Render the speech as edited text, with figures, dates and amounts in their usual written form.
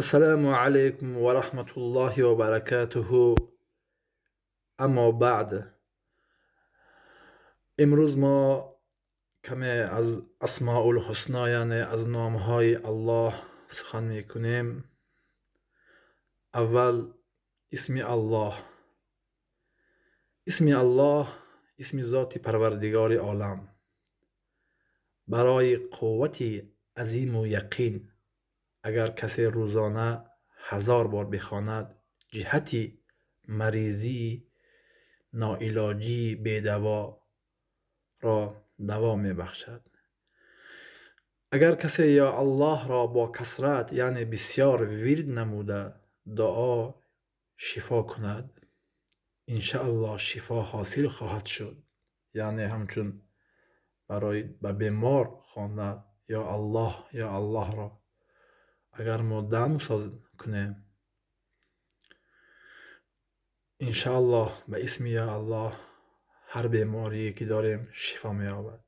Ассалому алайкум ва раҳматуллоҳи ва баракатуҳу. Аммо баъд, имрӯз мо каме аз Асмоул Ҳусно, яъне аз номҳои Аллоҳ сухан мекунем. Аввал исми Аллоҳ. Исми Аллоҳ исми зоти Парвардигори олам. Барои қуввати азиму яқин, агар касе рӯзона 1000 бор бихонад, ҷиҳати маризии ноилоҷии бедаворо даво мебахшад. Агар касе Ё Аллоҳро бо касрат, яъне бисёр вирд намуда, дуо шифо кунад, иншааллоҳ шифо ҳосил хоҳад шуд. Яъне ҳамчун барои ба бемор хонда Ё Аллоҳ, Ё Аллоҳро агар мо дам соз кунем, иншааллоҳ ба исми Ё Аллоҳ ҳар беморие ки дорем шифо меёбад.